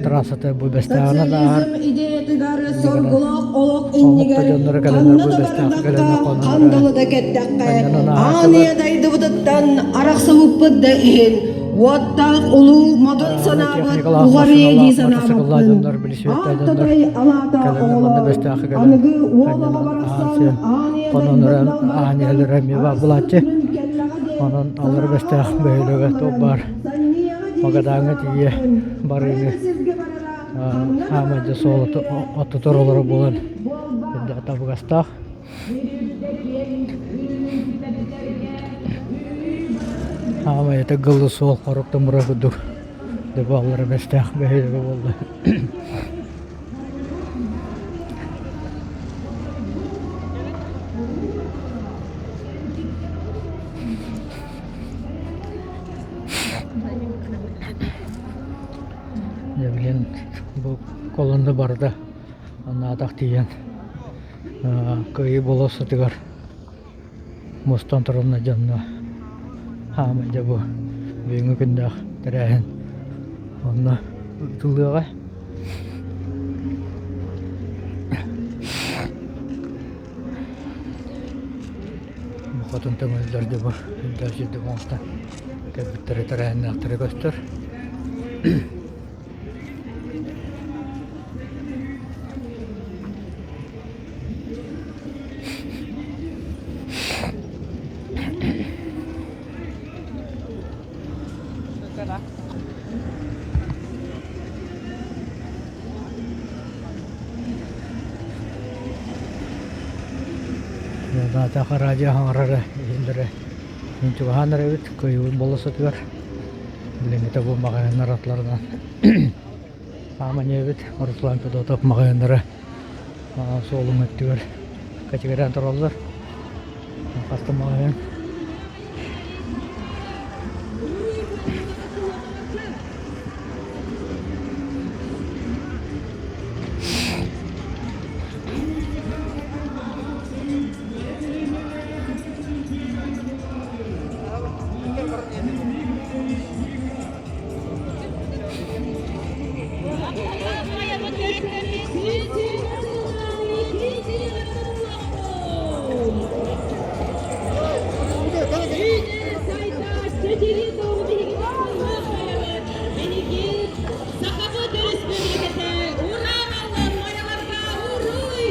Speaker 1: трассата бу Бэстээҕинэн ааһар.
Speaker 5: идеятыгар соргулаах олох
Speaker 1: Омук да
Speaker 5: иннигэр
Speaker 1: дьонноро кэлэннэр
Speaker 5: ханна
Speaker 1: бу
Speaker 5: да
Speaker 1: Бэстээххэ кэлэннэр
Speaker 5: бардахха
Speaker 1: хонон
Speaker 5: хандалы да кэттэххэ
Speaker 1: ханньанан
Speaker 5: аан
Speaker 1: ааһааччылар.
Speaker 5: ийэ дойдубутуттан арахсыбыппыт да иһин уоттаах улуу модун санаабыт
Speaker 1: техникалаах,
Speaker 5: уҕарыйа дии
Speaker 1: массыыналаах, мотоцикллаах
Speaker 5: санаабаппын
Speaker 1: дьоннор, билисиэттэ
Speaker 5: аан
Speaker 1: дьоннор
Speaker 5: татай алаата
Speaker 1: кэлэннэр манна
Speaker 5: оҕолоор
Speaker 1: Бэстээххэ кэлэн
Speaker 5: аныгы уол оҕо
Speaker 1: ханньанан аһаан
Speaker 5: барахсан
Speaker 1: сиэн
Speaker 5: аан ийэ
Speaker 1: хонон
Speaker 5: дойдутун
Speaker 1: эрэн аһаан
Speaker 5: далбарыттан
Speaker 1: иһэллэрэ эмиэ баар
Speaker 5: арахсыбыт
Speaker 1: булааччы.
Speaker 5: күнүн кэллэҕэ диэн
Speaker 1: Онон аллара
Speaker 5: санааҕа
Speaker 1: Бэстээх
Speaker 5: оноҕо
Speaker 1: бөһүөлэгэ туох
Speaker 5: ылларан
Speaker 1: баар
Speaker 5: санньыйаҕа диэри
Speaker 1: Магадаҥҥа тиийэ
Speaker 5: санаабаппын хайа
Speaker 1: барыыны
Speaker 5: да сиргэ барара ханна да
Speaker 1: хаамай
Speaker 5: баран
Speaker 1: да суол
Speaker 5: түһэрэ
Speaker 1: оттотор
Speaker 5: син
Speaker 1: олоро буолан
Speaker 5: биир буолбаат
Speaker 1: үрдэ табыгастаах. Хаамай это гыллы суол хорук тымыра курдук дьэ аллара Бэстээх бөһүөлэгэ буолла. Дьэ билигин бу колонна барыта анаатах тиийэн Кыайыы болуоссатыгар мустан туран дьонно хаамай дьэ бу бүгүҥҥү күннээх тэрээһин онно ыытыллыаҕа. Хотун төҥүллэр дьэ бу үрдээх сирдик оҥостон кэлбиттэрэ тэрээһиннээхтэрэ көстөр. Наатаха радио хаҥарара иһиллэрэ мин чугаһаан эрэ эбит кыайыыбын болуоссатыгар билиҥҥитэ бу маҕаһыыннар атларынан Ааманньа эбит Руслан Федотов маҕаһыыннара суолун өттүгэр кэчигирээн тураллар хас да маҕаһыын
Speaker 4: Сахабыт Өрөспүүбүлүкэтэ Ураа Майаларга уруй!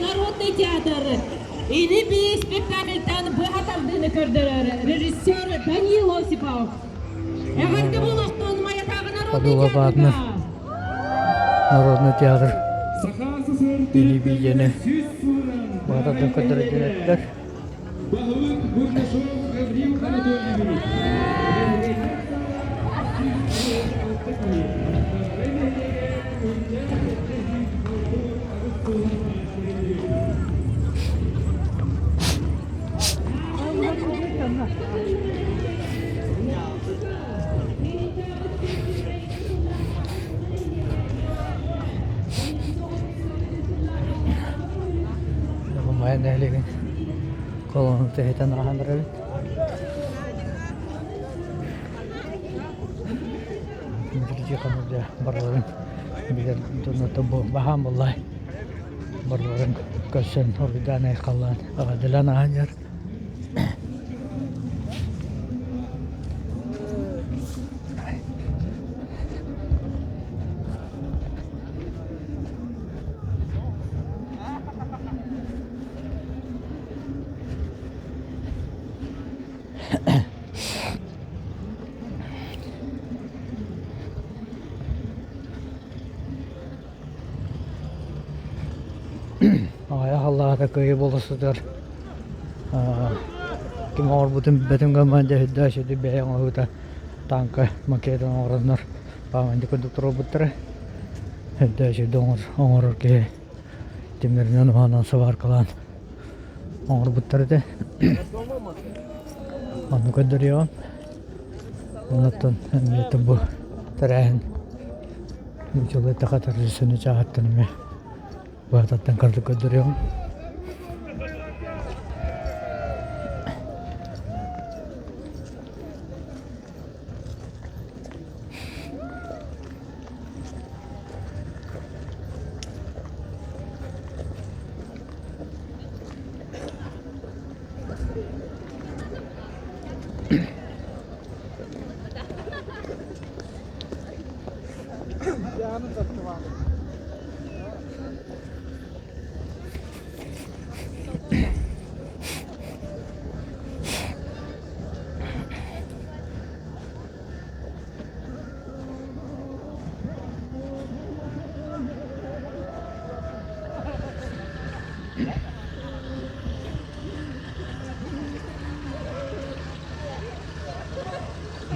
Speaker 4: Народный театр Ини-бии спектакльтан быһа тардыыны көрдөрөр режиссер Данил Осипов. Эҕэрдэ буолуохтун Майатааҕы народный
Speaker 1: Подула
Speaker 4: театрга!
Speaker 1: Народный театр Ини-бии диэни быһа тардан көрдөрөр диэн эттилэр.
Speaker 2: Баһылык Бурнашов Гаврил Анатольевич.
Speaker 1: Майа нэһилиэгин Колонна тэһитэн ааһан эрэбит. Дмитрий Тихонов дьэ барыларын билэр дьоннортон бу баһаам буоллай. Барыларын көрсөн уруйдаан айхаллаан эҕэрдэлээн ааһан иһэр. Аҕыйах аллаата кыайыы буола сытар ким оҥорбутун билбэтим гынан дьэ үрдээх сүдү бэйэ оҥоһуута тааҥка макетын оҥороннор пааматник курдук туруорбуттара үрдээх сүдү оҥорор киһи тимиринэн уһанан сыбааркалаан. оҥорбуттар этэ. Ону көрдөрүөҕүм. Оннуттан эмиэ бу тэрээһин нууччалыы эттэххэ торжественнай чааһыттан эмиэ баататтан кырдьык көрдөрүөҕүм.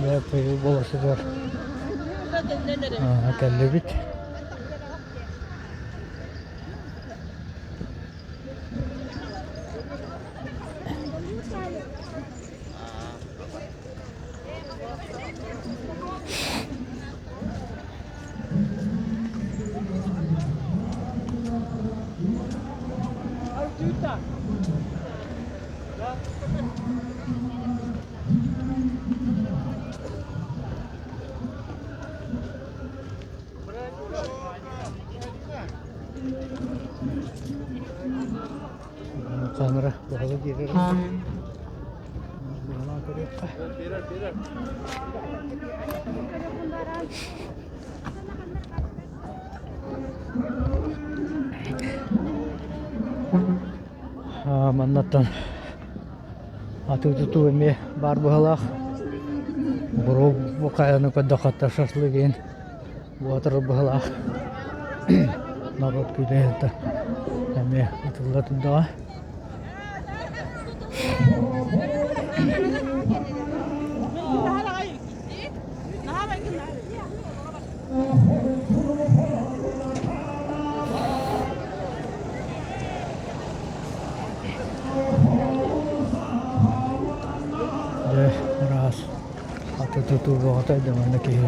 Speaker 1: Дьэ, буола сытар кэллибит. Камера баһылы биэрэр. Баһылаан көрүөххэ. Маннаттан атыы-тутуу эмиэ баар быһалаах. Буруо бу хайаны көрдөххө шашлык иһин буотар быһалаах. Норуот күүтэ эмиэ атылла турдаҕа. Дьэ, ыраас аты-тутуу бөҕөтө дьэ манна киһи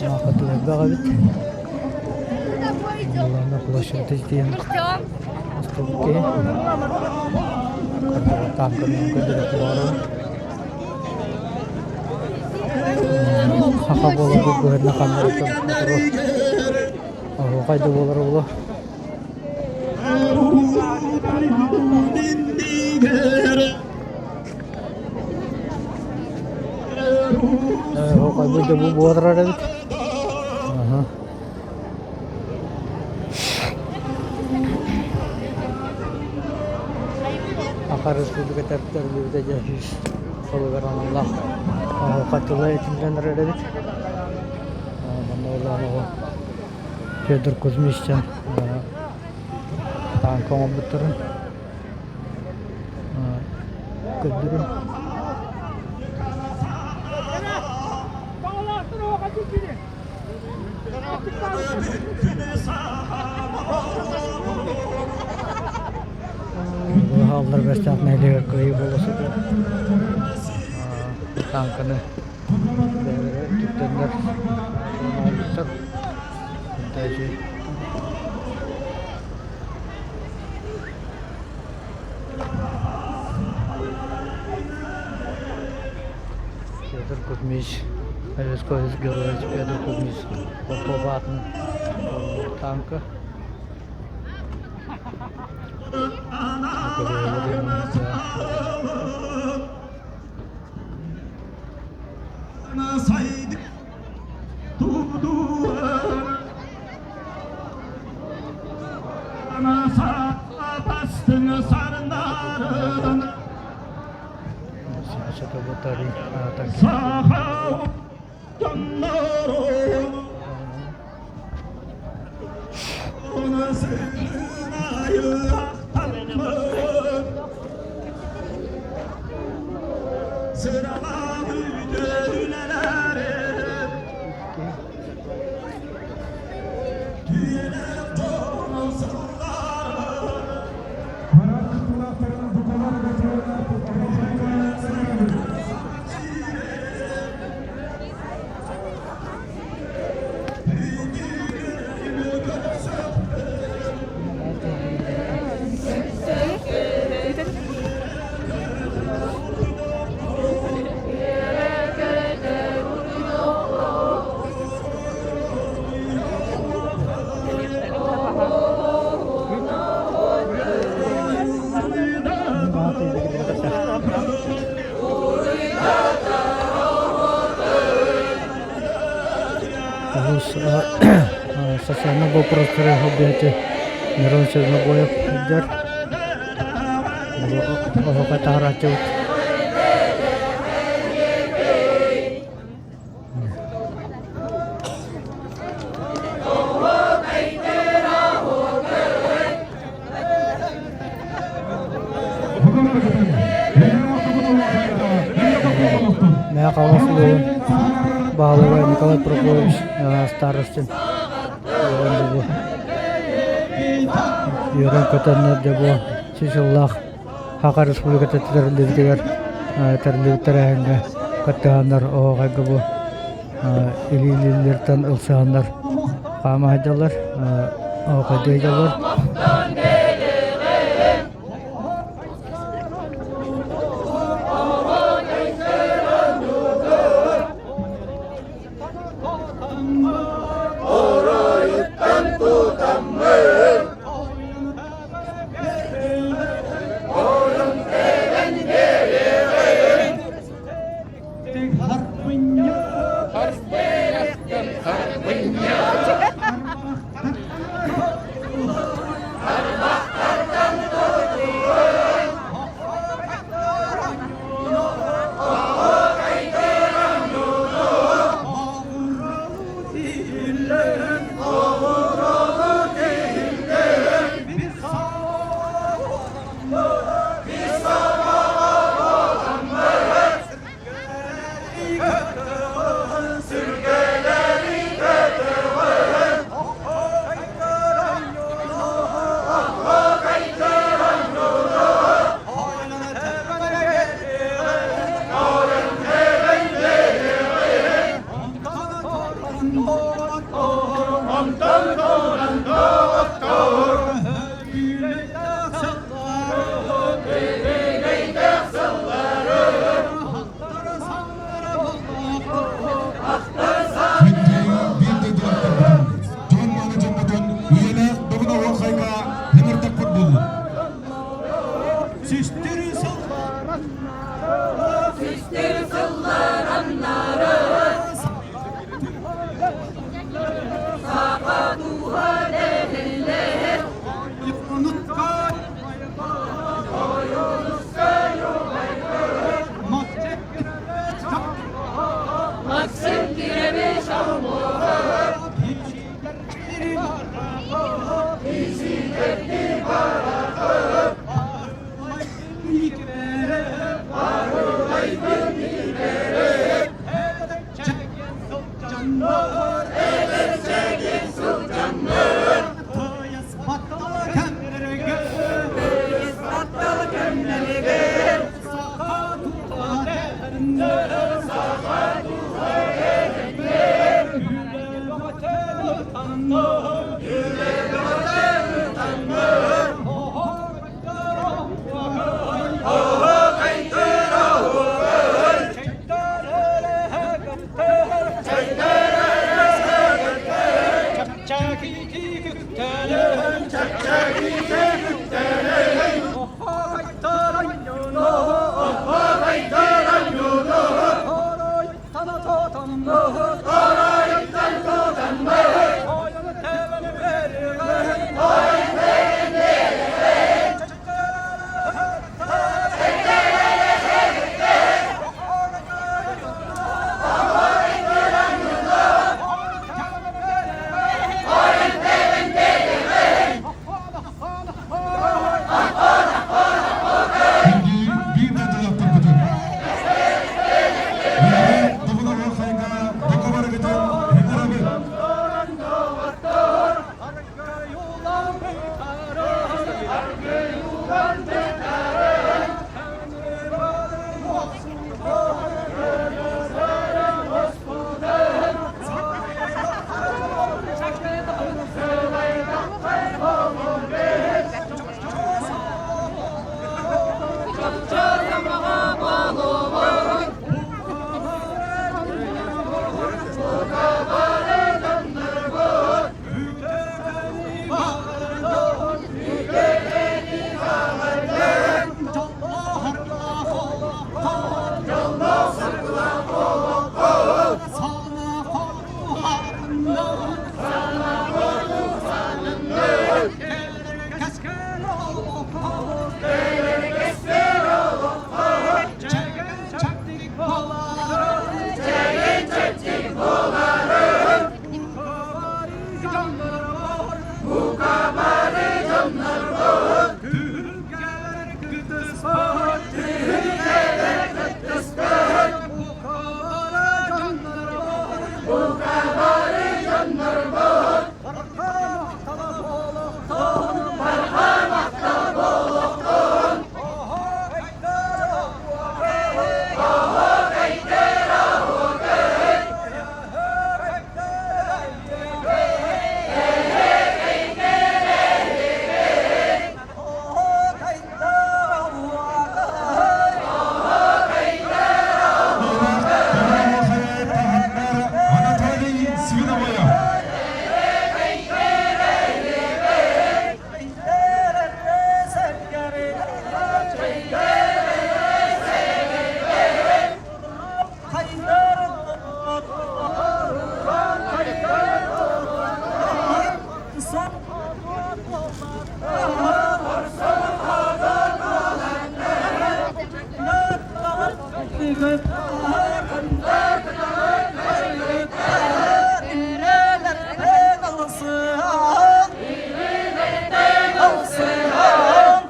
Speaker 1: маахатыы элбэх эбит. Онно площадь диэн устубут киһи. Тааҥканан көрдөрө турарым. Саха буоларбыт быһыытынан ханна оһуохай да буолара буолуо. Оһуохайбыт да бу буолар эбит. Саха Республиката тэриллибитэ дьэ сүүс сылыгар аналлаах оһуохай тыла этиллэн эрэр эбит. Манна Улаанову Федор Кузьмич диэн тааҥка оҥорбуттарын көрдөрүм. Аллар Бэстээх нэһилиэгэр кыайыы буола сытар. Тааҥканы бэйэлэрэ туттаннар оҥорбуттар. Петр Кузьмич, Советский герой Петр Кузьмич Попов аатын танка. боппуруостары холбуйааччы Мирон Чернобоев сылдьар. Оһоҕо таһарааччыбыт. Мэҥэ Хаҥалас улууһун баһылыга Николай Прокопьевич Старостин үөрэн-көтөн дьэ бу сыллаах Саха Республиката тэриллибитигэр тэриллибит тэрээһиҥҥэ кыттыһаннар оһуохайга бу илии-илиилэриттэн ылсыһаннар хаама сылдьаллар, оһуохайдыы сылдьаллар.
Speaker 6: Оройуттан тутаммын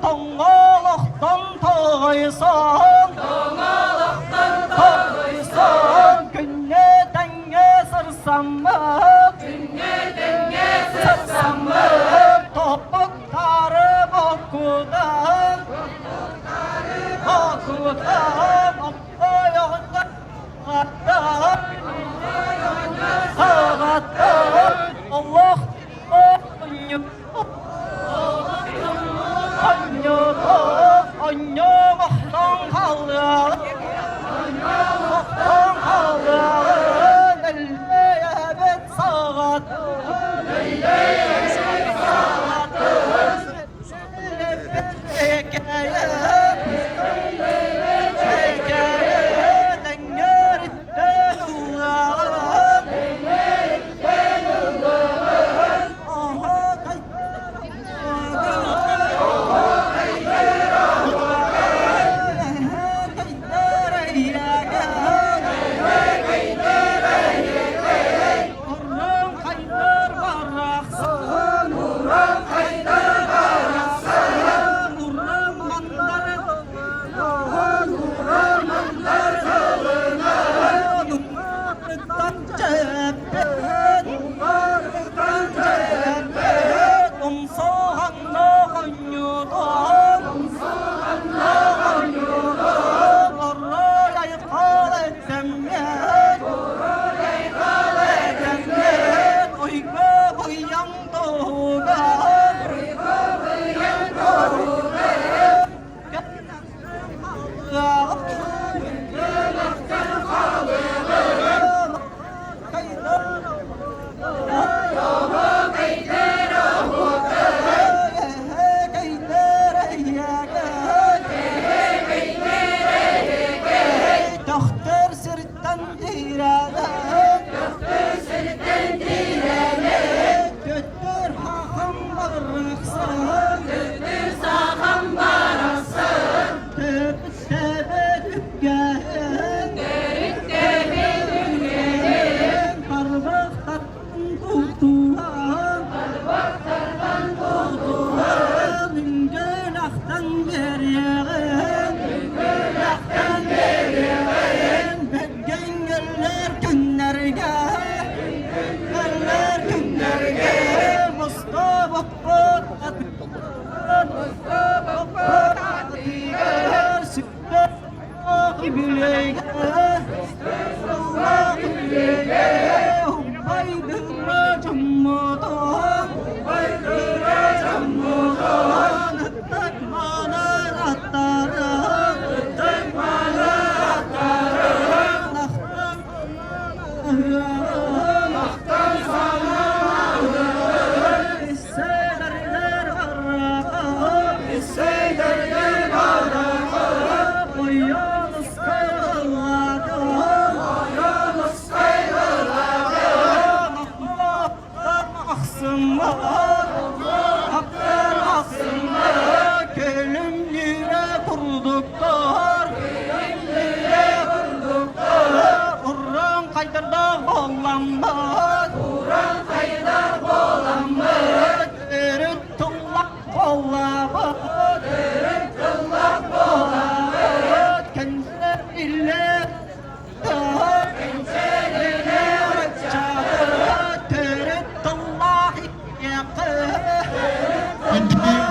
Speaker 7: Тоҥолохтон тоҕойсон, тоҕойсон, күннэ тэҥҥэ сырсаммыт, күннэ тэҥҥэ сырсаммыт, топпуттары боккудан, боккудан, ойоҕунан аттан, аттан, олох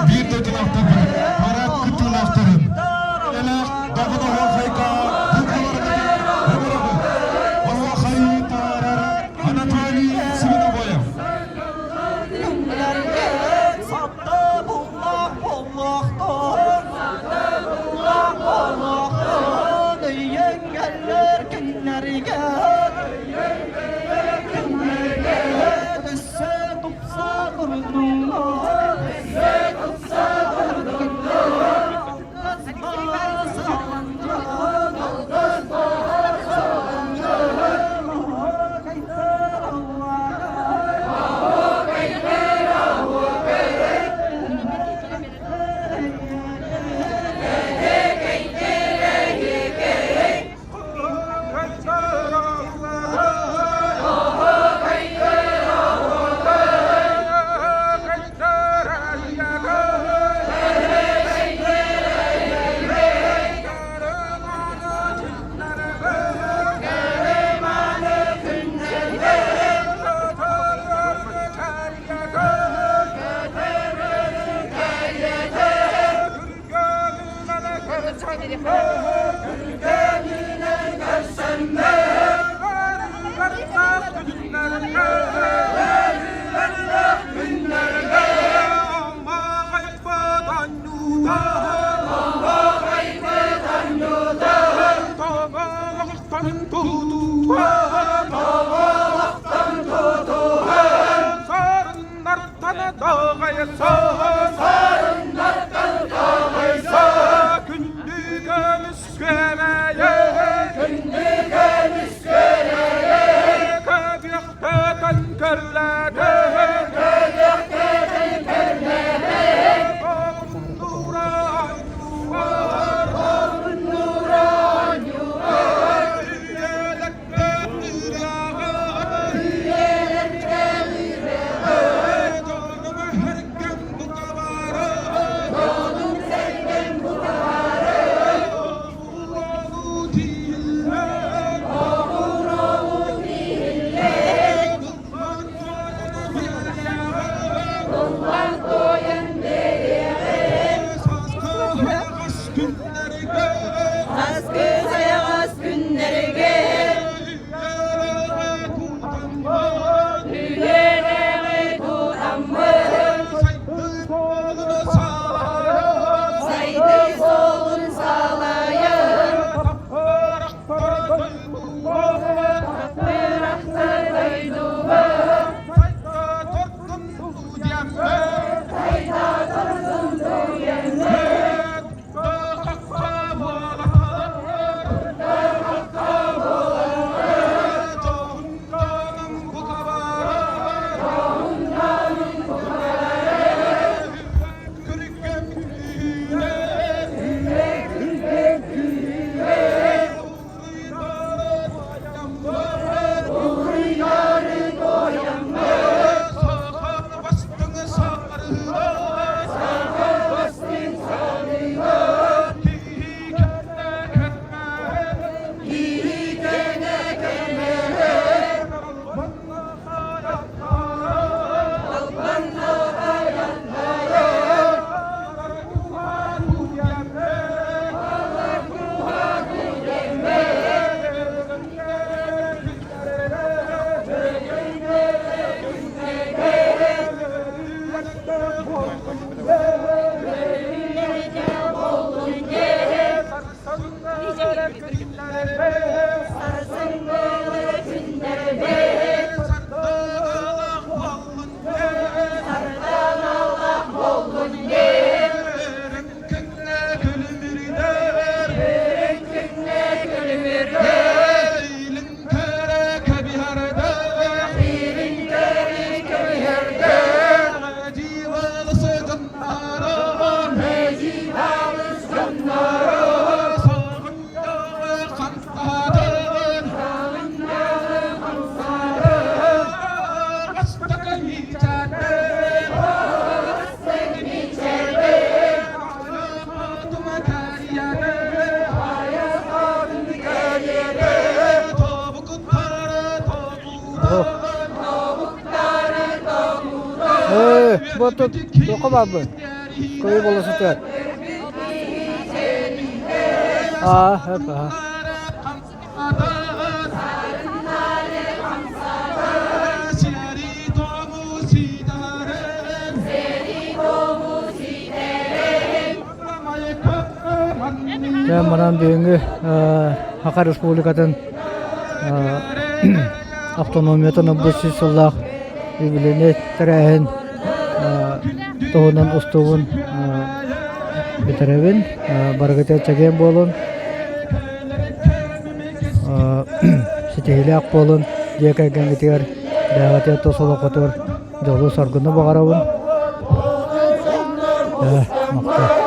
Speaker 8: Биир дойдулаахтарбын, парад кыттыылаахтарын, элэх Давыдова Хайка Оһуохай Анатолий.
Speaker 1: Бу туохха баарбын? Көйө буола сытар. Аа, хөп, аа. Дьэ, манан бүгүҥҥү Саха Республикатын автономиятын ылбыт сүүс сыллаах үбүлүөйүнэй тэрээһин туһунан устуубун бүтэрэбин. Барыгыта чэгиэн буолун, ситиһиилээх буолун, дьиэ кэргэҥҥитигэр бэйэҕитигэр тус олоххутугар дьолу-соргуну баҕарабын. Махтал.